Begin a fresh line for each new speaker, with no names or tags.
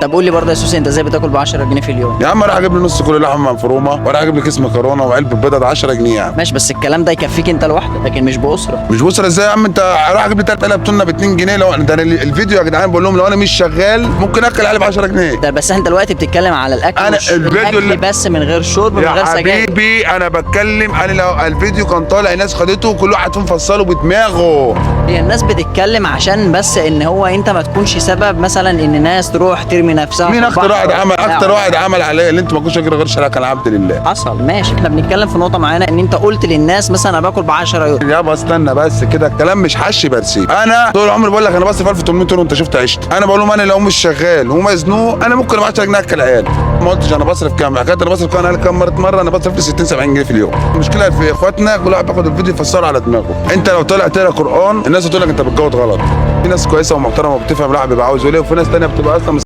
طب قول لي برضه يا سوسي، انت ازاي بتاكل ب 10 جنيه في اليوم؟
يا عم راح اجيب لي نص كيلو لحمه مفرومه، وراح اجيب لي كيس مكرونه وعلبة بيضة 10 جنيه يعني.
ماشي، بس الكلام ده يكفيك انت لوحدك، لكن مش باسره.
مش باسره ازاي يا عم؟ انت راح اجيب لي 3 علب تونه ب 2 جنيه. لو ده انا الفيديو يا جدعان بقول لهم لو انا مش شغال ممكن اكل علب 10 جنيه.
ده بس انت دلوقتي بتتكلم على الاكل
أنا الفيديو
الاكل
اللي-
بس من غير شرب، من
يا
غير سجاير.
حبيبي انا بتكلم، انا لو الفيديو كان طالع ناس خدته وكل واحد فيهم فصله بدماغه.
هي الناس بتتكلم عشان بس ان هو انت ما تكونش سبب مثلا ان ناس تروح ترمي نفسها
مين
في
اكتر
البحر
واحد عمل
وبتاع.
اكتر واحد عمل عليا اللي انت ما كنتش غير شارع كان عبد لله.
حصل، ماشي. احنا بنتكلم في نقطة معينة ان انت قلت للناس مثلا انا باكل ب 10 يورو.
يابا استنى بس كده، الكلام مش حش برسي. انا طول عمري بقول لك انا بصرف 1800 يورو، انت شفت عشت. انا بقول لهم انا لو مش شغال ومزنوق انا ممكن ب 10 جنيه اكل عيال. ما قلتش انا بصرف كام، حكاية انا بصرف كام، انا كام مرة انا بصرف لي 60 70 جنيه في اليوم. المشكلة في اخواتنا كل واحد بياخد الفيديو يفسره على دماغه. انت لو طلع تقرا قران الناس هتقول لك انت بتجود غلط. في ناس كويسة ومحترمه وبتفهم الواحد بيبقى عاوز ايه، وفي ناس ثانية بتبقى اصلا